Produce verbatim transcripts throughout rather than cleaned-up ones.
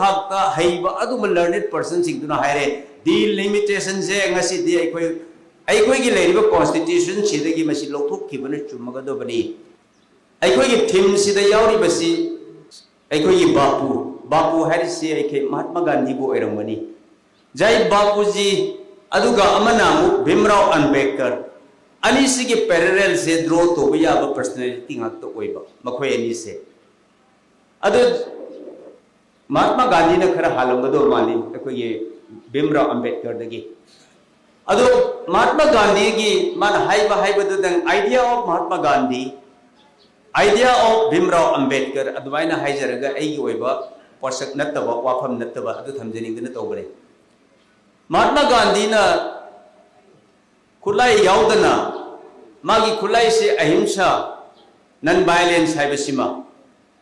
ꯈꯛꯇ ꯍꯩꯕ ꯑꯗꯨꯒꯨꯝꯕ learned personꯁꯤꯡꯗꯨꯅ ꯍꯥꯏꯔꯦ, "Delimitationꯁꯦ ꯉꯁꯤꯗꯤ ꯑꯩꯈꯣꯏ, ꯑꯩꯈꯣꯏꯒꯤ ꯂꯩꯔꯤꯕ Constitutionꯁꯤꯗꯒꯤ ꯃꯁꯤ ꯂꯧꯊꯣꯛꯈꯤꯕꯅ ꯆꯨꯝꯃꯒꯗꯕꯅꯤ꯫ ꯑꯩꯈꯣꯏꯒꯤ themeꯁꯤꯗ ꯌꯥꯎꯔꯤꯕꯁꯤ ꯑꯩꯈꯣꯏꯒꯤ ꯕꯥꯄꯨ, ꯕꯥꯄꯨ ꯍꯥꯏꯔꯤꯁꯤ ꯑꯩꯈꯣꯏ ꯃꯍꯥꯠꯃ ꯒꯥꯟꯙꯤꯕꯨ ꯑꯣꯏꯔꯝꯒꯅꯤ, ꯖꯥꯏ ꯕꯥꯄꯨꯖꯤ, ꯑꯗꯨꯒ ꯑꯃꯅ ꯑꯃꯨꯛ ꯚꯤꯝꯔꯥꯎ ꯑꯝꯕꯦꯗꯀꯔ꯫ ꯑꯅꯤꯁꯤꯒꯤ parallelꯁꯦ draw ꯇꯧꯕ ꯌꯥꯕ personality ꯉꯥꯛꯇ ꯑꯣꯏꯕ ꯃꯈꯣꯏ ꯑꯅꯤꯁꯦ꯫ ꯑꯗꯨ ꯃꯍꯥꯠꯃ ꯒꯥꯟꯙꯤꯅ ꯈꯔ ꯍꯥꯜꯂꯝꯒꯗꯧꯕ ꯃꯥꯜꯂꯤ ꯑꯩꯈꯣꯏꯒꯤ ꯚꯤꯝꯔꯥꯎ ꯑꯝꯕꯦꯗꯀꯔꯗꯒꯤ꯫ ꯑꯗꯣ ꯃꯍꯥꯠꯃ ꯒꯥꯟꯙꯤꯒꯤ ꯃꯥꯅ ꯍꯥꯏꯕ ꯍꯥꯏꯕꯗꯨꯗꯪ, idea of Mahatma Gandhi, idea of ꯚꯤꯝꯔꯥꯎ Ambedkar, ꯑꯗꯨꯃꯥꯏꯅ ꯍꯥꯏꯖꯔꯒ ꯑꯩꯒꯤ ꯑꯣꯏꯕ ꯄꯣꯠꯁꯛ ꯅꯠꯇꯕ, ꯋꯥꯐꯝ ꯅꯠꯇꯕ ꯑꯗꯨ ꯊꯝꯖꯅꯤꯡꯗꯅ ꯇꯧꯕꯅꯤ꯫ ꯃꯍꯥꯠꯃ ꯒꯥꯟꯙꯤꯅ ꯈꯨꯠꯂꯥꯏ ꯌꯥꯎꯗꯅ, ꯃꯥꯒꯤ ꯈꯨꯠꯂꯥꯏꯁꯤ ꯑꯍꯤꯡꯁꯥ, non violence ꯍꯥꯏꯕꯁꯤꯃ,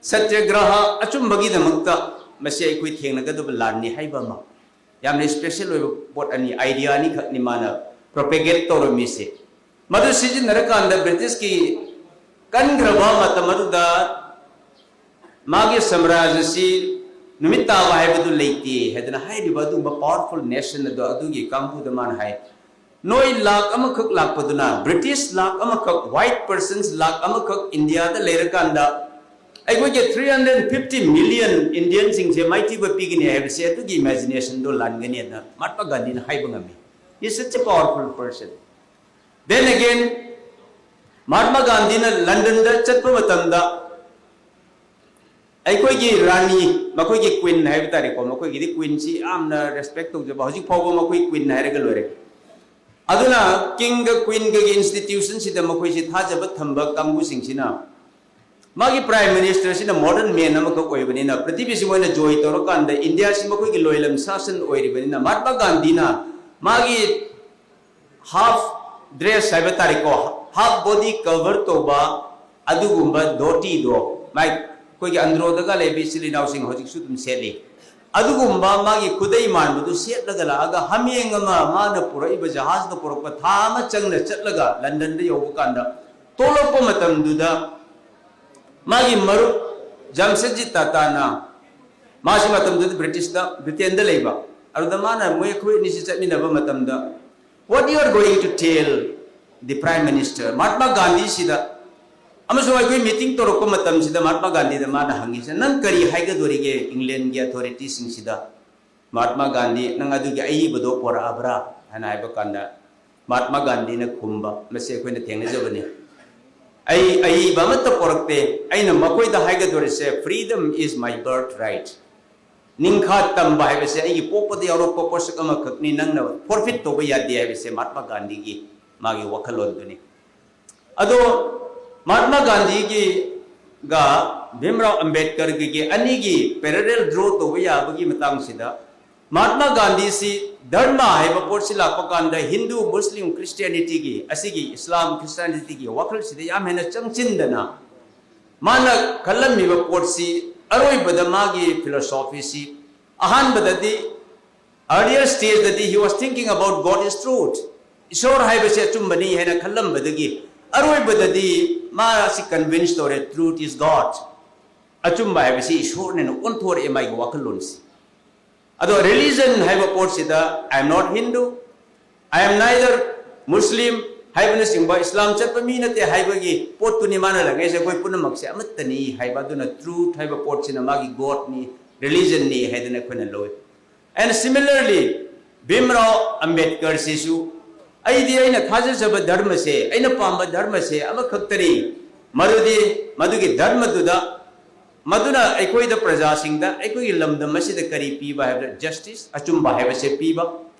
ꯁꯇ꯭ꯌꯒ꯭ꯔꯍ ꯑꯆꯨꯝꯕꯒꯤꯗꯃꯛꯇ ꯃꯁꯤ ꯑꯩꯈꯣꯏ ꯊꯦꯡꯅꯒꯗꯕ ꯂꯥꯟꯅꯤ ꯍꯥꯏꯕ ꯑꯃ, ꯌꯥꯝꯅ special ꯑꯣꯏꯕ ꯄꯣꯠ ꯑꯅꯤ, idea ꯑꯅꯤꯈꯛꯅꯤ ꯃꯥꯅ propagate ꯇꯧꯔꯝꯃꯤꯁꯦ꯫ ꯃꯗꯨ ꯁꯤꯖꯤꯟꯅꯔꯀꯥꯟꯗ ꯕ꯭ꯔꯤꯇꯤꯁꯀꯤ ꯀꯟꯈ꯭ꯔꯕ ꯃꯇꯝ ꯑꯗꯨꯗ ꯃꯥꯒꯤ ꯁꯥꯝꯔꯥꯖ꯭ꯌꯁꯤ ꯅꯨꯃꯤꯠ ꯇꯥꯕ ꯍꯥꯏꯕꯗꯨ ꯂꯩꯇꯦ ꯍꯥꯏꯗꯅ ꯍꯥꯏꯔꯤꯕ ꯑꯗꯨꯒꯨꯝꯕ powerful nation ꯑꯗꯣ, ꯑꯗꯨꯒꯤ ꯀꯥꯡꯕꯨꯗ ꯃꯥꯅ ꯍꯥꯏ, "ꯅꯣꯏ ꯂꯥꯛ ꯑꯃꯈꯛ ꯂꯥꯛꯄꯗꯨꯅ, ꯕ꯭ꯔꯤꯇꯤꯁ ꯂꯥꯛ ꯑꯃꯈꯛ, white persons ꯂꯥꯛ ꯑꯃꯈꯛ ꯏꯟꯗꯤꯌꯥꯗ ꯂꯩꯔꯀꯥꯟꯗ ꯑꯩꯈꯣꯏꯒꯤ three hundred fifty million Indianꯁꯤꯡꯁꯦ ꯃꯥꯏꯊꯤꯕ ꯄꯤꯒꯅꯤ ꯍꯥꯏꯕꯁꯦ ꯑꯗꯨꯒꯤ imaginationꯗꯣ ꯂꯥꯟꯒꯅꯤ" ꯑꯗꯨꯅ ꯃꯍꯥꯠꯃ ꯒꯥꯟꯙꯤꯅ ꯍꯥꯏꯕ ꯉꯝꯃꯤ꯫ He's such a powerful person. Then again, Mahatma ꯒꯥꯟꯙꯤꯅ ꯂꯟꯗꯟꯗ ꯆꯠꯄ ꯃꯇꯝꯗ ꯑꯩꯈꯣꯏꯒꯤ ꯔꯥꯅꯤ, ꯃꯈꯣꯏꯒꯤ queen ꯍꯥꯏꯕ ꯇꯥꯔꯦꯀꯣ, ꯃꯈꯣꯏꯒꯤꯗꯤ queenꯁꯤ ꯌꯥꯝꯅ respect ꯇꯧꯖꯕ, ꯍꯧꯖꯤꯛ ꯐꯥꯎꯕ ꯃꯈꯣꯏ queen ꯍꯥꯏꯔꯒ ꯂꯣꯏꯔꯦ꯫ ꯑꯗꯨꯅ kingꯒ queenꯒꯒꯤ institutionꯁꯤꯗ ꯃꯈꯣꯏꯁꯤ ꯊꯥꯖꯕ ꯊꯝꯕ ꯀꯥꯡꯕꯨꯁꯤꯡꯁꯤꯅ, ꯃꯥꯒꯤ prime ministerꯁꯤꯅ modern man ꯑꯃꯈꯛ ꯑꯣꯏꯕꯅꯤꯅ, ꯄ꯭ꯔꯤꯊꯤꯕꯤꯁꯤ ꯃꯣꯏꯅ joy ꯇꯧꯔꯀꯥꯟꯗ ꯏꯟꯗꯤꯌꯥꯁꯤ ꯃꯈꯣꯏꯒꯤ ꯂꯣꯏꯂꯝ ꯁꯥꯁꯟ ꯑꯣꯏꯔꯤꯕꯅꯤꯅ, ꯃꯍꯥꯠꯃ ꯒꯥꯟꯙꯤꯅ ꯃꯥꯒꯤ half dress ꯍꯥꯏꯕ ꯇꯥꯔꯦꯀꯣ, half body cover ꯇꯧꯕ ꯑꯗꯨꯒꯨꯝꯕ ꯙꯣꯇꯤꯗꯣ, ꯃꯥꯏ ꯑꯩꯈꯣꯏꯒꯤ ꯑꯟꯗ꯭ꯔꯣꯗꯒ ꯂꯩꯕ ꯏꯆꯤꯜ ꯏꯅꯥꯎꯁꯤꯡ ꯍꯧꯖꯤꯛꯁꯨ ꯑꯗꯨꯝ ꯁꯦꯠꯂꯤ꯫ ꯑꯗꯨꯒꯨꯝꯕ ꯃꯥꯒꯤ ꯈꯨꯗꯩ ꯃꯥꯟꯕꯗꯨ ꯁꯦꯠꯂꯒ ꯂꯥꯛꯑꯒ, ꯍꯥꯃꯦꯡ ꯑꯃ ꯃꯥꯅ ꯄꯨꯔꯛꯏꯕ ꯖꯍꯥꯖꯇ ꯄꯨꯔꯛꯄ, ꯊꯥ ꯑꯃ ꯆꯪꯅ ꯆꯠꯂꯒ ꯂꯟꯗꯟꯗ ꯌꯧꯕ ꯀꯥꯟꯗ ꯊꯣꯛꯂꯛꯄ ꯃꯇꯝꯗꯨꯗ ꯃꯥꯒꯤ ꯃꯔꯨꯞ ꯖꯥꯝꯁꯦꯠꯖꯤ ꯇꯥꯇꯥꯅ ꯃꯥꯁꯤ ꯃꯇꯝꯗꯨꯗ ꯕ꯭ꯔꯤꯇꯤꯁꯇ, ꯕ꯭ꯔꯤꯇꯦꯟꯗ ꯂꯩꯕ꯫ ꯑꯗꯨꯗ ꯃꯥꯅ ꯃꯣꯏ ꯑꯩꯈꯣꯏ ꯑꯅꯤꯁꯤ ꯆꯠꯃꯤꯟꯅꯕ ꯃꯇꯝꯗ, "What you are going to tell the Prime Minister?" Mahatma ꯒꯥꯟꯙꯤꯁꯤꯗ ꯑꯃꯁꯨꯡ ꯑꯩꯈꯣꯏ ꯃꯤꯇꯤꯡ ꯇꯧꯔꯛꯄ ꯃꯇꯝꯁꯤꯗ ꯃꯍꯥꯠꯃꯥ ꯒꯥꯟꯙꯤꯗ ꯃꯥꯅ ꯍꯪꯉꯤꯁꯦ, "ꯅꯪ ꯀꯔꯤ ꯍꯥꯏꯒꯗꯣꯔꯤꯒꯦ ꯏꯪꯂꯦꯟꯒꯤ ꯑꯣꯊꯣꯔꯤꯇꯤꯁꯤꯡꯁꯤꯗ?" ꯃꯍꯥꯠꯃꯥ ꯒꯥꯟꯙꯤ, "ꯅꯪ ꯑꯗꯨꯒꯤ ꯑꯏꯕꯗꯣ ꯄꯣꯔꯛꯑꯕ꯭ꯔꯥ?" ꯍꯥꯏꯅ ꯍꯥꯏꯕ ꯀꯥꯟꯗ, ꯃꯍꯥꯠꯃꯥ ꯒꯥꯟꯙꯤꯅ ꯈꯨꯝꯕ, ꯃꯁꯤ ꯑꯩꯈꯣꯏꯅ ꯊꯦꯡꯅꯖꯕꯅꯤ, "ꯑꯩ ꯑꯏꯕ ꯑꯃꯠꯇ ꯄꯣꯔꯛꯇꯦ꯫ ꯑꯩꯅ ꯃꯈꯣꯏꯗ ꯍꯥꯏꯒꯗꯣꯔꯤꯁꯦ, freedom is my birthright꯫ ꯅꯤꯡꯈꯥ ꯇꯝꯕ ꯍꯥꯏꯕꯁꯦ ꯑꯩꯒꯤ ꯄꯣꯛꯄꯗ ꯌꯥꯎꯔꯛꯄ ꯄꯣꯠꯁꯛ ꯑꯃꯈꯛꯅꯤ, ꯅꯪꯅ forfeit ꯇꯧꯕ ꯌꯥꯗꯦ" ꯍꯥꯏꯕꯁꯦ ꯃꯍꯥꯠꯃꯥ ꯒꯥꯟꯙꯤꯒꯤ ꯃꯥꯒꯤ ꯋꯥꯈꯜꯂꯣꯟꯗꯨꯅꯤ꯫ ꯑꯗꯣ ꯃꯍꯥꯠꯃꯥ ꯒꯥꯟꯙꯤꯒꯤꯒ ꯚꯤꯝꯔꯥꯎ ꯑꯝꯕꯦꯗꯀꯔꯒꯤ ꯑꯅꯤꯒꯤ parallel draw ꯇꯧꯕ ꯌꯥꯕꯒꯤ ꯃꯇꯥꯡꯁꯤꯗ, ꯃꯍꯥꯠꯃꯥ ꯒꯥꯟꯙꯤꯁꯤ ꯙꯔꯃ ꯍꯥꯏꯕ ꯄꯣꯠꯁꯤ ꯂꯥꯛꯄ ꯀꯥꯟꯗ ꯍꯤꯟꯗꯨ, ꯃꯨꯁꯂꯤꯝ, ꯈ꯭ꯔꯤꯁꯇꯤꯌꯥꯅꯤꯇꯤꯒꯤ, ꯑꯁꯤꯒꯤ ꯏꯁꯂꯥꯝ, ꯈ꯭ꯔꯤꯁꯇꯤꯌꯥꯅꯤꯇꯤꯒꯤ ꯋꯥꯈꯜꯁꯤꯗ ꯌꯥꯝ ꯍꯦꯟꯅ ꯆꯪꯁꯤꯟꯗꯅ ꯃꯥꯅ ꯈꯜꯂꯝꯃꯤꯕ ꯄꯣꯠꯁꯤ, ꯑꯔꯣꯏꯕꯗ ꯃꯥꯒꯤ ꯐꯤꯂꯣꯁꯣꯐꯤꯁꯤ ꯑꯍꯥꯟꯕꯗꯗꯤ, earlier stageꯗꯗꯤ he was thinking about God is truth, ꯏꯁꯣꯔ ꯍꯥꯏꯕꯁꯤ ꯑꯆꯨꯝꯕꯅꯤ ꯍꯥꯏꯅ ꯈꯜꯂꯝꯕꯗꯒꯤ, ꯑꯔꯣꯏꯕꯗꯗꯤ ꯃꯥ ꯑꯁꯤ convince ꯇꯧꯔꯦ, "Truth is God꯫ ꯑꯆꯨꯝꯕ ꯍꯥꯏꯕꯁꯤ ꯏꯁꯣꯔꯅꯦꯅ" ꯑꯣꯟꯊꯣꯔꯛꯑꯦ ꯃꯥꯒꯤ ꯋꯥꯈꯜꯂꯣꯟꯁꯤ꯫ ꯑꯗꯣ religion ꯍꯥꯏꯕ ꯄꯣꯠꯁꯤꯗ, "I am not Hindu, I am neither Muslim" ꯍꯥꯏꯕꯅꯆꯤꯡꯕ, "ꯏꯁꯂꯥꯝ ꯆꯠꯄ ꯃꯤ ꯅꯠꯇꯦ" ꯍꯥꯏꯕꯒꯤ ꯄꯣꯠꯇꯨꯅꯤ ꯃꯥꯅ ꯂꯪꯉꯛꯏꯁꯦ꯫ "ꯑꯩꯈꯣꯏ ꯄꯨꯝꯅꯃꯛꯁꯦ ꯑꯃꯠꯇꯅꯤ" ꯍꯥꯏꯕ꯫ ꯑꯗꯨꯅ truth ꯍꯥꯏꯕ ꯄꯣꯠꯁꯤꯅ ꯃꯥꯒꯤ Godꯅꯤ, religionꯅꯤ ꯍꯥꯏꯗꯅ ꯑꯩꯈꯣꯏꯅ ꯂꯧꯏ꯫ And similarly, ꯚꯤꯝꯔꯥꯎ ꯑꯝꯕꯦꯗꯀꯔꯁꯤꯁꯨ, "ꯑꯩꯗꯤ ꯑꯩꯅ ꯊꯥꯖꯖꯕ ꯙꯔꯃꯁꯦ, ꯑꯩꯅ ꯄꯥꯝꯕ ꯙꯔꯃꯁꯦ ꯑꯃꯈꯛꯇꯅꯤ, ꯃꯗꯨꯗꯤ ꯃꯗꯨꯒꯤ ꯙꯔꯃꯗꯨꯗ, ꯃꯗꯨꯅ ꯑꯩꯈꯣꯏꯗ, ꯄ꯭ꯔꯖꯥꯁꯤꯡꯗ, ꯑꯩꯈꯣꯏꯒꯤ ꯂꯝꯗꯝ ꯑꯁꯤꯗ ꯀꯔꯤ ꯄꯤꯕ ꯍꯥꯏꯕꯗ, justice, ꯑꯆꯨꯝꯕ ꯍꯥꯏꯕꯁꯦ ꯄꯤꯕ,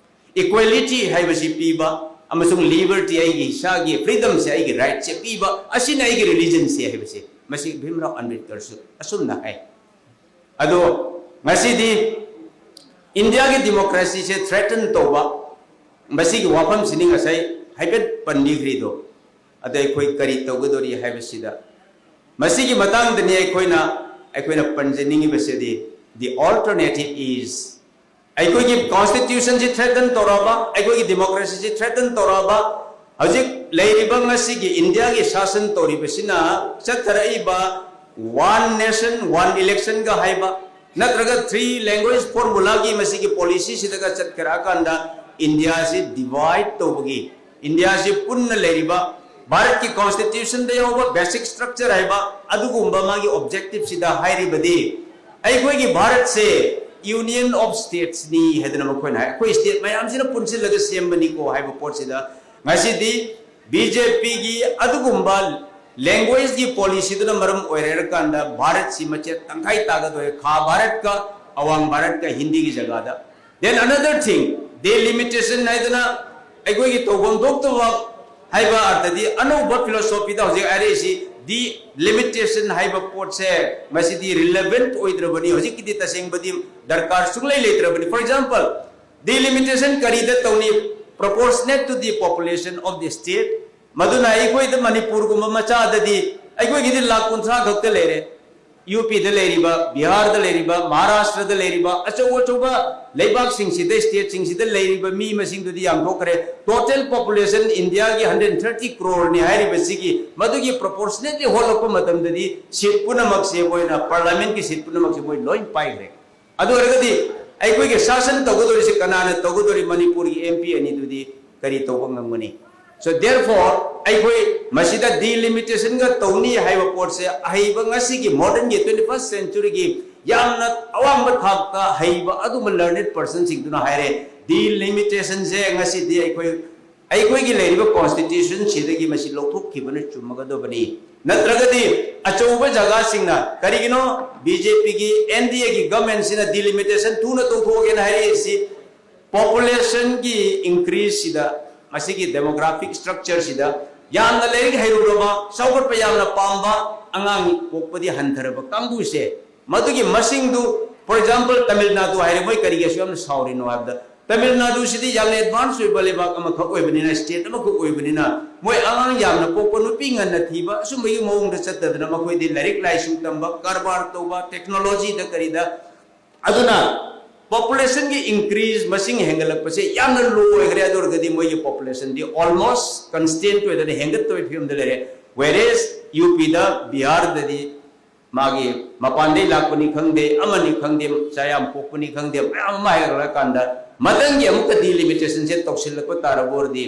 equality ꯍꯥꯏꯕꯁꯤ ꯄꯤꯕ, ꯑꯃꯁꯨꯡ liberty, ꯑꯩꯒꯤ ꯏꯁꯥꯒꯤ freedomꯁꯦ, ꯑꯩꯒꯤ rightꯁꯦ ꯄꯤꯕ, ꯑꯁꯤꯅ ꯑꯩꯒꯤ religionꯁꯦ" ꯍꯥꯏꯕꯁꯦ, ꯃꯁꯤ ꯚꯤꯝꯔꯥꯎ ꯑꯝꯕꯦꯗꯀꯔꯁꯨ ꯑꯁꯨꯝꯅ ꯍꯥꯏ꯫ ꯑꯗꯣ ꯉꯁꯤꯗꯤ ꯏꯟꯗꯤꯌꯥꯒꯤ democracyꯁꯦ threaten ꯇꯧꯕ, ꯃꯁꯤꯒꯤ ꯋꯥꯐꯝꯁꯤꯅꯤ ꯉꯁꯥꯏ ꯍꯥꯏꯐꯦꯠ ꯄꯟꯕꯤꯈ꯭ꯔꯤꯗꯣ꯫ ꯑꯗ ꯑꯩꯈꯣꯏ ꯀꯔꯤ ꯇꯧꯒꯗꯧꯔꯤ ꯍꯥꯏꯕꯁꯤꯗ, ꯃꯁꯤꯒꯤ ꯃꯇꯥꯡꯗꯅꯤ ꯑꯩꯈꯣꯏꯅ, ꯑꯩꯈꯣꯏꯅ ꯄꯟꯖꯅꯤꯡꯉꯤꯕꯁꯤꯗꯤ, the alternative is, ꯑꯩꯈꯣꯏꯒꯤ constitutionꯁꯤ threaten ꯇꯧꯔꯛꯑꯕ, ꯑꯩꯈꯣꯏꯒꯤ democracyꯁꯤ threaten ꯇꯧꯔꯛꯑꯕ, ꯍꯧꯖꯤꯛ ꯂꯩꯔꯤꯕ ꯉꯁꯤꯒꯤ ꯏꯟꯗꯤꯌꯥꯒꯤ ꯁꯥꯁꯟ ꯇꯧꯔꯤꯕꯁꯤꯅ ꯆꯠꯊꯔꯛꯏꯕ one nation, one electionꯒ ꯍꯥꯏꯕ, ꯅꯠꯇ꯭ꯔꯒ three language formulaꯒꯤ ꯃꯁꯤꯒꯤ policyꯁꯤꯗꯒ ꯆꯠꯈ꯭ꯔꯛꯑꯀꯥꯟꯗ Indiaꯁꯤ divide ꯇꯧꯕꯒꯤ, Indiaꯁꯤ ꯄꯨꯟꯅ ꯂꯩꯔꯤꯕ, ꯚꯥꯔꯠꯀꯤ constitutionꯗ ꯌꯥꯎꯕ basic structure ꯍꯥꯏꯕ ꯑꯗꯨꯒꯨꯝꯕ ꯃꯥꯒꯤ objectiveꯁꯤꯗ ꯍꯥꯏꯔꯤꯕꯗꯤ, ꯑꯩꯈꯣꯏꯒꯤ ꯚꯥꯔꯠꯁꯦ union of statesꯅꯤ ꯍꯥꯏꯗꯅ ꯃꯈꯣꯏꯅ ꯍꯥꯏ꯫ ꯑꯩꯈꯣꯏ state ꯃꯌꯥꯝꯁꯤꯅ ꯄꯨꯟꯁꯤꯜꯂꯒ ꯁꯦꯝꯕꯅꯤꯀꯣ ꯍꯥꯏꯕ ꯄꯣꯠꯁꯤꯗ ꯉꯁꯤꯗꯤ BJPꯒꯤ ꯑꯗꯨꯒꯨꯝꯕ languageꯀꯤ policyꯗꯨꯅ ꯃꯔꯝ ꯑꯣꯏꯔꯀꯥꯟꯗ ꯚꯥꯔꯠꯁꯤ ꯃꯆꯦꯠ ꯇꯪꯈꯥꯏ ꯇꯥꯒꯗꯣꯔꯦ, ꯈꯥ ꯚꯥꯔꯠꯀ ꯑꯋꯥꯡ ꯚꯥꯔꯠꯀ ꯍꯤꯟꯗꯤꯒꯤ ꯖꯒꯥꯗ꯫ Then another thing, delimitation ꯍꯥꯏꯗꯅ ꯑꯩꯈꯣꯏꯒꯤ ꯇꯧꯐꯝ ꯊꯣꯛꯇꯕ ꯍꯥꯏꯕ ꯑꯗꯨꯗꯤ ꯑꯅꯧꯕ philosophyꯗ ꯍꯧꯖꯤꯛ ꯍꯥꯏꯔꯛꯏꯁꯤ, delimitation ꯍꯥꯏꯕ ꯄꯣꯠꯁꯦ ꯃꯁꯤꯗꯤ relevant ꯑꯣꯏꯗ꯭ꯔꯕꯅꯤ, ꯍꯧꯖꯤꯛꯀꯤꯗꯤ ꯇꯁꯦꯡꯕꯗꯤ ꯗꯔꯀꯥꯔ ꯁꯨꯡꯂꯩ ꯂꯩꯇ꯭ꯔꯕꯅꯤ꯫ For example, delimitation ꯀꯔꯤꯗ ꯇꯧꯅꯤ? Proportionate to the population of the state꯫ ꯃꯗꯨꯅ ꯑꯩꯈꯣꯏꯗ ꯃꯅꯤꯄꯨꯔꯒꯨꯝꯕ ꯃꯆꯥꯗꯗꯤ ꯑꯩꯈꯣꯏꯒꯤꯗꯤ ꯂꯥꯈ ꯀꯨꯟꯊ꯭ꯔꯥ ꯈꯛꯇ ꯂꯩꯔꯦ꯫ UPꯗ ꯂꯩꯔꯤꯕ, ꯕꯤꯍꯥꯔꯗ ꯂꯩꯔꯤꯕ, ꯃꯍꯥꯔꯥꯁꯇ꯭ꯔꯗ ꯂꯩꯔꯤꯕ, ꯑꯆꯧ ꯑꯆꯧꯕ ꯂꯩꯕꯥꯛꯁꯤꯡꯁꯤꯗ, stateꯁꯤꯡꯁꯤꯗ ꯂꯩꯔꯤꯕ ꯃꯤ ꯃꯁꯤꯡꯗꯨꯗꯤ ꯌꯥꯝꯊꯣꯛꯈ꯭ꯔꯦ꯫ Total population Indiaꯒꯤ hundred thirty croreꯅꯤ ꯍꯥꯏꯔꯤꯕꯁꯤꯒꯤ, ꯃꯗꯨꯒꯤ proportionately ꯍꯣꯠꯂꯛꯄ ꯃꯇꯝꯗꯗꯤ seat ꯄꯨꯝꯅꯃꯛꯁꯦ ꯃꯣꯏꯅ, parliamentꯀꯤ seat ꯄꯨꯝꯅꯃꯛꯁꯦ ꯃꯣꯏ ꯂꯣꯏ ꯄꯥꯏꯈ꯭ꯔꯦ꯫ ꯑꯗꯨ ꯑꯣꯏꯔꯒꯗꯤ ꯑꯩꯈꯣꯏꯒꯤ ꯁꯥꯁꯟ ꯇꯧꯒꯗꯧꯔꯤꯁꯦ ꯀꯅꯥꯅ ꯇꯧꯒꯗꯧꯔꯤ? ꯃꯅꯤꯄꯨꯔꯒꯤ MP ꯑꯅꯤꯗꯨꯗꯤ ꯀꯔꯤ ꯇꯧꯕ ꯉꯝꯒꯅꯤ? So therefore, ꯑꯩꯈꯣꯏ ꯃꯁꯤꯗ delimitationꯒ ꯇꯧꯅꯤ ꯍꯥꯏꯕ ꯄꯣꯠꯁꯦ ꯑꯍꯩꯕ ꯉꯁꯤꯒꯤ modernꯒꯤ twenty first centuryꯒꯤ ꯌꯥꯝꯅ ꯑꯋꯥꯡꯕ ꯊꯥꯛꯇ ꯍꯩꯕ ꯑꯗꯨꯒꯨꯝꯕ learned personꯁꯤꯡꯗꯨꯅ ꯍꯥꯏꯔꯦ, delimitationꯁꯦ ꯉꯁꯤꯗꯤ ꯑꯩꯈꯣꯏ, ꯑꯩꯈꯣꯏꯒꯤ ꯂꯩꯔꯤꯕ constitutionꯁꯤꯗꯒꯤ ꯃꯁꯤ ꯂꯧꯊꯣꯛꯈꯤꯕꯅ ꯆꯨꯝꯃꯒꯗꯕꯅꯤ꯫ ꯅꯠꯇ꯭ꯔꯒꯗꯤ ꯑꯆꯧꯕ ꯖꯒꯥꯁꯤꯡꯅ, ꯀꯔꯤꯒꯤꯅꯣ BJPꯒꯤ, NDAꯒꯤ governmentꯁꯤꯅ delimitation ꯊꯨꯅ ꯇꯧꯊꯣꯛꯑꯒꯦꯅ ꯍꯥꯏꯔꯛꯏꯁꯤ? Populationꯒꯤ increaseꯁꯤꯗ, ꯃꯁꯤꯒꯤ demographic structureꯁꯤꯗ ꯌꯥꯝꯅ ꯂꯥꯏꯔꯤꯛ ꯍꯩꯔꯨꯔꯕ, ꯆꯥꯎꯈꯠꯄ ꯌꯥꯝꯅ ꯄꯥꯝꯕ, ꯑꯉꯥꯡ ꯄꯣꯛꯄꯗꯤ ꯍꯟꯊꯔꯕ ꯀꯥꯡꯕꯨꯁꯦ, ꯃꯗꯨꯒꯤ ꯃꯁꯤꯡꯗꯨ, for example, ꯇꯥꯃꯤꯜ ꯅꯥꯗꯨ ꯍꯥꯏꯔꯦ, ꯃꯣꯏ ꯀꯔꯤꯒꯤ ꯑꯁꯨꯛ ꯌꯥꯝꯅ ꯁꯥꯎꯔꯤꯅꯣ ꯍꯥꯏꯕꯗ, ꯇꯥꯃꯤꯜ ꯅꯥꯗꯨꯁꯤꯗꯤ ꯌꯥꯝꯅ advance ꯑꯣꯏꯕ ꯂꯩꯕꯥꯛ ꯑꯃꯈꯛ ꯑꯣꯏꯕꯅꯤꯅ, state ꯑꯃꯈꯛ ꯑꯣꯏꯕꯅꯤꯅ, ꯃꯣꯏ ꯑꯉꯥꯡ ꯌꯥꯝꯅ ꯄꯣꯛꯄ, ꯅꯨꯄꯤ ꯉꯟꯅ ꯊꯤꯕ, ꯑꯁꯨꯝꯕꯒꯤ ꯃꯑꯣꯡꯗ ꯆꯠꯇꯗꯅ ꯃꯈꯣꯏꯗꯤ ꯂꯥꯏꯔꯤꯛ ꯂꯥꯏꯁꯨ ꯇꯝꯕ, ꯀꯔꯕꯥꯔ ꯇꯧꯕ, technologyꯗ ꯀꯔꯤꯗ, ꯑꯗꯨꯅ populationꯒꯤ increase, ꯃꯁꯤꯡ ꯍꯦꯟꯒꯠꯂꯛꯄꯁꯦ ꯌꯥꯝꯅ low ꯑꯣꯏꯈ꯭ꯔꯦ꯫ ꯑꯗꯨ ꯑꯣꯏꯔꯒꯗꯤ ꯃꯣꯏꯒꯤ populationꯗꯤ almost constant ꯑꯣꯏꯗꯅ ꯍꯦꯟꯒꯠꯇꯕꯒꯤ ꯐꯤꯕꯝꯗ ꯂꯩꯔꯦ꯫ Whereas UPꯗ, ꯕꯤꯍꯥꯔꯗꯗꯤ ꯃꯥꯒꯤ ꯃꯄꯥꯟꯗꯩ ꯂꯥꯛꯄꯅꯤ ꯈꯪꯗꯦ, ꯑꯃꯅꯤ ꯈꯪꯗꯦ, ꯆꯥ ꯌꯥꯝ ꯄꯣꯛꯄꯅꯤ ꯈꯪꯗꯦ, ꯃꯌꯥꯝ ꯑꯃ ꯍꯥꯏꯔꯛꯂꯀꯥꯟꯗ ꯃꯊꯪꯒꯤ ꯑꯃꯨꯛꯀ ꯗꯤꯂꯤꯃꯤꯇꯦꯁꯟꯁꯦ ꯇꯧꯁꯤꯜꯂꯛꯄ ꯇꯥꯔꯕ ꯑꯣꯏꯔꯗꯤ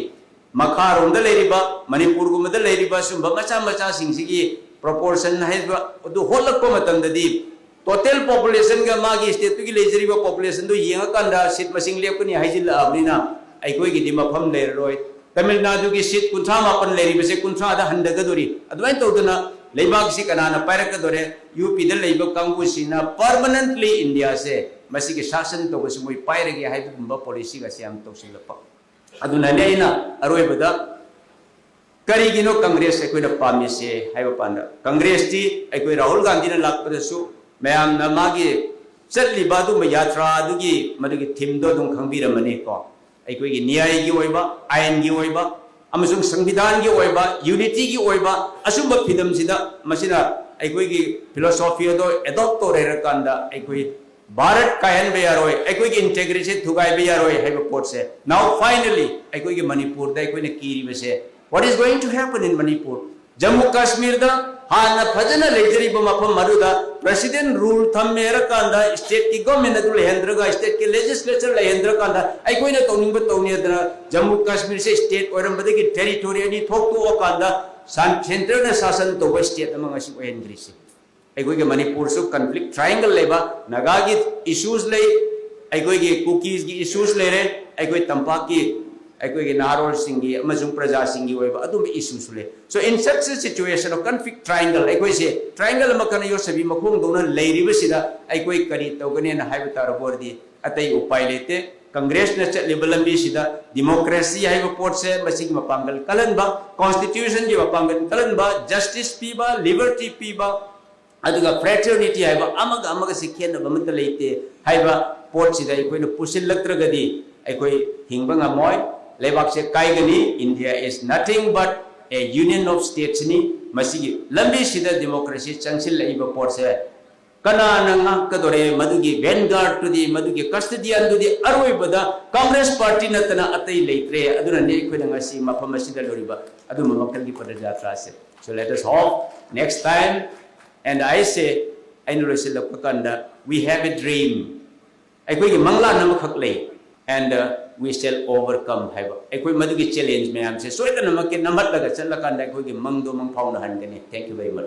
ꯃꯈꯥꯔꯣꯝꯗ ꯂꯩꯔꯤꯕ ꯃꯅꯤꯄꯨꯔꯒꯨꯝꯕꯗ ꯂꯩꯔꯤꯕ ꯁꯨꯝꯕ ꯃꯆꯥ ꯃꯆꯥꯁꯤꯡꯁꯤꯒꯤ ꯄ꯭ꯔꯣꯄꯣꯔꯁꯟ ꯍꯥꯏꯕ ꯑꯗꯨ ꯍꯣꯠꯂꯛꯄ ꯃꯇꯝꯗꯗꯤ ꯇꯣꯇꯦꯜ ꯄꯣꯄꯨꯂꯦꯁꯟꯒ ꯃꯥꯒꯤ ꯁ꯭ꯇꯦꯠꯇꯨꯒꯤ ꯂꯩꯖꯔꯤꯕ ꯄꯣꯄꯨꯂꯦꯁꯟꯗꯨ ꯌꯦꯡꯉꯀꯥꯟꯗ ꯁꯤꯠ ꯃꯁꯤꯡ ꯂꯦꯞꯀꯅꯤ ꯍꯥꯏꯖꯤꯜꯂꯛꯑꯕꯅꯤꯅ ꯑꯩꯈꯣꯏꯒꯤꯗꯤ ꯃꯐꯝ ꯂꯩꯔꯔꯣꯏ꯫ ꯇꯥꯃꯤꯜ ꯅꯥꯗꯨꯒꯤ ꯁꯤꯠ ꯀꯨꯟꯊ꯭ꯔꯥ ꯃꯥꯄꯟ ꯂꯩꯔꯤꯕꯁꯦ ꯀꯨꯟꯊ꯭ꯔꯥꯗ ꯍꯟꯊꯒꯗꯣꯔꯤ꯫ ꯑꯗꯨꯃꯥꯏꯅ ꯇꯧꯗꯅ ꯂꯩꯕꯥꯛꯁꯤ ꯀꯅꯥꯅ ꯄꯥꯏꯔꯛꯀꯗꯣꯔꯦ? ꯌꯨ ꯄꯤꯗ ꯂꯩꯕ ꯀꯥꯡꯕꯨꯁꯤꯅ ꯄꯔꯃꯅꯦꯟꯠꯂꯤ ꯏꯟꯗꯤꯌꯥꯁꯦ ꯃꯁꯤꯒꯤ ꯁꯥꯁꯟ ꯇꯧꯕꯁꯤ ꯃꯣꯏ ꯄꯥꯏꯔꯒꯦ ꯍꯥꯏꯕꯒꯨꯝꯕ ꯄꯣꯂꯤꯁꯤꯒꯁꯦ ꯌꯥꯝ ꯇꯧꯁꯤꯜꯂꯛꯄ꯫ ꯑꯗꯨꯅꯅꯦ ꯑꯩꯅ ꯑꯔꯣꯏꯕꯗ ꯀꯔꯤꯒꯤꯅꯣ ꯀꯪꯒ꯭ꯔꯦꯁ ꯑꯩꯈꯣꯏꯅ ꯄꯥꯝꯃꯤꯁꯦ ꯍꯥꯏꯕ ꯀꯥꯟꯗ, ꯀꯪꯒ꯭ꯔꯦꯁꯇꯤ ꯑꯩꯈꯣꯏ ꯔꯥꯍꯨꯜ ꯒꯥꯟꯙꯤꯅ ꯂꯥꯛꯄꯗꯁꯨ ꯃꯌꯥꯝꯅ ꯃꯥꯒꯤ ꯆꯠꯂꯤꯕ ꯑꯗꯨꯒꯨꯝꯕ ꯌꯥꯇ꯭ꯔꯥ ꯑꯗꯨꯒꯤ ꯃꯗꯨꯒꯤ ꯊꯤꯝꯗꯣ ꯑꯗꯨꯝ ꯈꯪꯕꯤꯔꯝꯃꯅꯤꯀꯣ꯫ ꯑꯩꯈꯣꯏꯒꯤ ꯅ꯭ꯌꯥꯌꯒꯤ ꯑꯣꯏꯕ, ꯑꯥꯏꯟꯒꯤ ꯑꯣꯏꯕ ꯑꯃꯁꯨꯡ ꯁꯪꯕꯤꯙꯥꯟꯒꯤ ꯑꯣꯏꯕ, ꯌꯨꯅꯤꯇꯤꯒꯤ ꯑꯣꯏꯕ ꯑꯆꯨꯝꯕ ꯐꯤꯗꯝꯁꯤꯗ ꯃꯁꯤꯅ ꯑꯩꯈꯣꯏꯒꯤ ꯐꯤꯂꯣꯁꯣꯐꯤ ꯑꯗꯣ ꯑꯦꯗꯣꯞ ꯇꯧꯔꯦ ꯍꯥꯏꯔꯀꯥꯟꯗ ꯑꯩꯈꯣꯏ ꯚꯥꯔꯠ ꯀꯥꯏꯍꯟꯕ ꯌꯥꯔꯣꯏ, ꯑꯩꯈꯣꯏꯒꯤ ꯏꯟꯇꯦꯒ꯭ꯔꯤꯇꯤ ꯊꯨꯒꯥꯏꯕ ꯌꯥꯔꯣꯏ ꯍꯥꯏꯕ ꯄꯣꯠꯁꯦ꯫ Now finally ꯑꯩꯈꯣꯏꯒꯤ ꯃꯅꯤꯄꯨꯔꯗ ꯑꯩꯈꯣꯏꯅ ꯀꯤꯔꯤꯕꯁꯦ, what is going to happen in Manipur? Jammu ꯀꯥꯁꯃꯤꯔꯗ ꯍꯥꯟꯅ ꯐꯖꯅ ꯂꯩꯖꯔꯤꯕ ꯃꯐꯝ ꯑꯗꯨꯗ ꯄ꯭ꯔꯦꯁꯤꯗꯦꯟꯠ ꯔꯨꯜ ꯊꯝꯃꯦ ꯍꯥꯏꯔꯀꯥꯟꯗ ꯁ꯭ꯇꯦꯠꯀꯤ ꯒꯣꯔꯃꯦꯟ ꯑꯗꯨ ꯂꯩꯍꯟꯗ꯭ꯔꯒ, ꯁ꯭ꯇꯦꯠꯀꯤ ꯂꯦꯖꯤꯁꯂꯦꯆꯔ ꯂꯩꯍꯟꯗ꯭ꯔꯀꯥꯟꯗ ꯑꯩꯈꯣꯏꯅ ꯇꯧꯅꯤꯡꯕ ꯇꯧꯅꯤ ꯍꯥꯏꯗꯅ ꯖꯝꯃꯨ ꯀꯥꯁꯃꯤꯔꯁꯦ ꯁ꯭ꯇꯦꯠ ꯑꯣꯏꯔꯝꯕꯗꯒꯤ ꯇꯦꯔꯤꯇꯣꯔꯤ ꯑꯅꯤ ꯊꯣꯛꯇꯣꯛꯑꯀꯥꯟꯗ ꯁꯥꯟ-, ꯁꯦꯟꯇꯔꯅ ꯁꯥꯁꯟ ꯇꯧꯕ ꯁ꯭ꯇꯦꯠ ꯑꯃ ꯉꯁꯤ ꯑꯣꯏꯍꯟꯈ꯭ꯔꯤꯁꯦ꯫ ꯑꯩꯈꯣꯏꯒꯤ ꯃꯅꯤꯄꯨꯔꯁꯨ ꯀꯟꯐ꯭ꯂꯤꯛ ꯇ꯭ꯔꯥꯏꯌꯦꯡꯒꯜ ꯂꯩꯕ, ꯅꯥꯒꯥꯒꯤ ꯏꯁꯨꯁ ꯂꯩ, ꯑꯩꯈꯣꯏꯒꯤ ꯀꯨꯀꯤꯁꯒꯤ ꯏꯁꯨꯁ ꯂꯩꯔꯦ, ꯑꯩꯈꯣꯏ ꯇꯝꯄꯥꯛꯀꯤ ꯑꯩꯈꯣꯏꯒꯤ ꯅꯍꯥꯔꯣꯜꯁꯤꯡꯒꯤ ꯑꯃꯁꯨꯡ ꯄ꯭ꯔꯖꯥꯁꯤꯡꯒꯤ ꯑꯣꯏꯕ ꯑꯗꯨꯝꯕ ꯏꯁꯨꯁꯨ ꯂꯩ꯫ So in such a situation of conflict triangle, ꯑꯩꯈꯣꯏꯁꯦ ꯇ꯭ꯔꯥꯏꯌꯦꯡꯒꯜ ꯑꯃ ꯀꯟꯅ ꯌꯣꯠꯁꯕꯤ ꯃꯈꯣꯡꯗꯧꯅ ꯂꯩꯔꯤꯕꯁꯤꯗ ꯑꯩꯈꯣꯏ ꯀꯔꯤ ꯇꯧꯒꯅꯤꯅ ꯍꯥꯏꯕ ꯇꯥꯔꯕ ꯑꯣꯏꯔꯗꯤ ꯑꯇꯩ ꯎꯄꯥꯏ ꯂꯩꯇꯦ꯫ ꯀꯪꯒ꯭ꯔꯦꯁꯅ ꯆꯠꯂꯤꯕ ꯂꯝꯕꯤꯁꯤꯗ ꯗꯤꯃꯣꯀ꯭ꯔꯦꯁꯤ ꯍꯥꯏꯕ ꯄꯣꯠꯁꯦ ꯃꯁꯤꯒꯤ ꯃꯄꯥꯡꯒꯜ ꯀꯜꯍꯟꯕ, ꯀꯣꯟꯁꯇꯤꯇ꯭ꯌꯨꯁꯟꯒꯤ ꯃꯄꯥꯡꯒꯜ ꯀꯜꯍꯟꯕ, ꯖꯁꯇꯤꯁ ꯄꯤꯕ, ꯂꯤꯕꯔꯇꯤ ꯄꯤꯕ, ꯑꯗꯨꯒ ꯐ꯭ꯔꯦꯇꯔꯅꯤꯇꯤ ꯍꯥꯏꯕ ꯑꯃꯒ ꯑꯃꯒꯁꯤ ꯈꯦꯠꯅꯕ ꯑꯃꯠꯇ ꯂꯩꯇꯦ ꯍꯥꯏꯕ ꯄꯣꯠꯁꯤꯗ ꯑꯩꯈꯣꯏꯅ ꯄꯨꯁꯤꯜꯂꯛꯇ꯭ꯔꯒꯗꯤ ꯑꯩꯈꯣꯏ ꯍꯤꯡꯕ ꯉꯝꯃꯣꯏ꯫ ꯂꯩꯕꯥꯛꯁꯦ ꯀꯥꯏꯒꯅꯤ꯫ India is nothing but a union of statesꯅꯤ꯫ ꯃꯁꯤꯒꯤ ꯂꯝꯕꯤꯁꯤꯗ ꯗꯤꯃꯣꯀ꯭ꯔꯦꯁꯤ ꯆꯪꯁꯤꯜꯂꯛꯏꯕ ꯄꯣꯠꯁꯦ ꯀꯅꯥꯅ ꯉꯥꯛꯀꯗꯣꯔꯦ? ꯃꯗꯨꯒꯤ ꯚꯦꯟꯒꯥꯔꯗꯇꯨꯗꯤ, ꯃꯗꯨꯒꯤ ꯀꯁꯇꯗꯤꯌꯟꯗꯨꯗꯤ ꯑꯔꯣꯏꯕꯗ ꯀꯪꯒ꯭ꯔꯦꯁ ꯄꯥꯔꯇꯤ ꯅꯠꯇꯅ ꯑꯇꯩ ꯂꯩꯇ꯭ꯔꯦ꯫ ꯑꯗꯨꯅꯅꯤ ꯑꯩꯈꯣꯏꯅ ꯉꯁꯤ ꯃꯐꯝ ꯑꯁꯤꯗ ꯂꯧꯔꯤꯕ ꯑꯗꯨꯝꯕ ꯃꯈꯜꯒꯤ ꯄꯗꯌꯥꯇ꯭ꯔꯥꯁꯦ꯫ So let us hope next time And I say, ꯑꯩꯅ ꯂꯣꯏꯁꯤꯜꯂꯛꯄ ꯀꯥꯟꯗ, we have a dream. ꯑꯩꯈꯣꯏꯒꯤ ꯃꯪꯂꯥꯟ ꯑꯃꯈꯛ ꯂꯩ, and uh, we shall overcome ꯍꯥꯏꯕ꯫ ꯑꯩꯈꯣꯏ ꯃꯗꯨꯒꯤ ꯆꯦꯂꯦꯟꯖ ꯃꯌꯥꯝꯁꯦ ꯁꯣꯏꯗꯅꯃꯛꯀꯤ ꯅꯝꯍꯠꯂꯒ ꯆꯠꯂꯀꯥꯟꯗ ꯑꯩꯈꯣꯏꯒꯤ ꯃꯪꯗꯣ ꯃꯪ ꯐꯥꯎꯅꯍꯟꯒꯅꯤ꯫ Thank you very much.